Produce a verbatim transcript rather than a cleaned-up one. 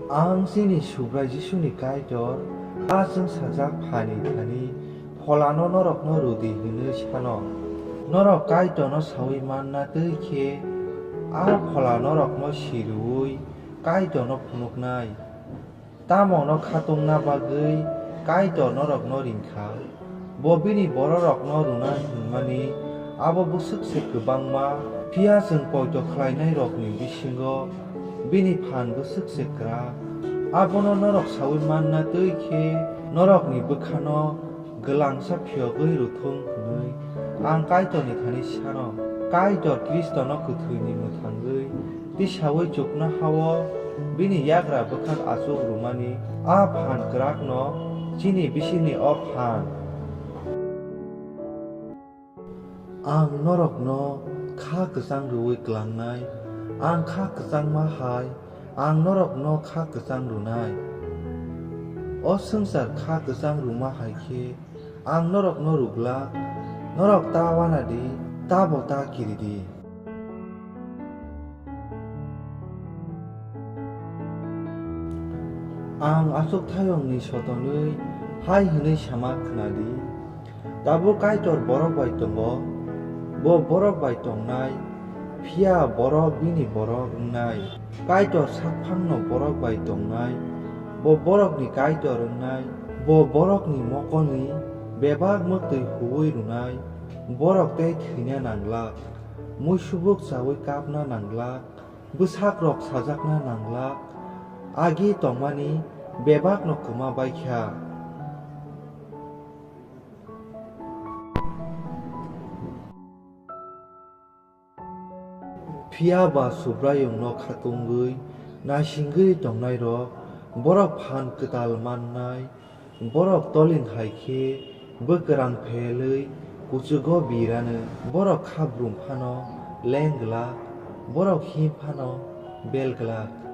Ang chini Subrai Jisuni Kaitor, a chwngsajak Phani thani Pholano norokno rw di hwnwi sano. Norok Kaitorno saui manna tẃi khe a Phola norokno si rwui Kaitorno phunuknai. Tamo'-no khatungna bagwi Kaitor norokno ring kha. Bo bini bororokno rwna hwnmani abo bwswk se kwbángma, phiya chwng poito khlainairokni bisingo bini phan bwswk se kwrak. Abono norok saui manna tẃi khe norokni bwkhano gwlangsa phiyogwi rw thung hwnwi ang Kaitorni thani sano. Kaitor Khristono kwthwini mwthangwi tisaui chuknoha-o bini yagra bwkhak achuk rwmani a phan kwrakno chini bisingni o phan. Ang norokno khá kwchang rwui klangnai, ang khá kwchangma hai ang norokno khá kwchang rwnai. O swngchar khá kwchang rwma hai khe ang norokno rw glak, norok ta uana di, tabo ta kiri di. Ang achukthayungni sotonwi hai hwnwi sama khna di, Tabuk Kaitor borok bai tongo, bo borok bai tongnai, phiya borok bini borok wngnai. Kaitor sakphangno borok bai tongnai, bo borokni Kaitor wngnai, bo borokni mokolni bebak mwktwi huui rwnai, borok tei thwina nang glak, muisubuk chaui kapna nang glak, bwsakrok sajakna nang glak, agi tongmani bebakno kwma bai kha. Phiya ba Subraiyungno khatungwi naisingwi tongnairok, borok phan kwtal mannai, borok tolin hai khe bwkrang phelwi kuchugo birano, borok khabrum phano leng glak, borok him phano bel glak.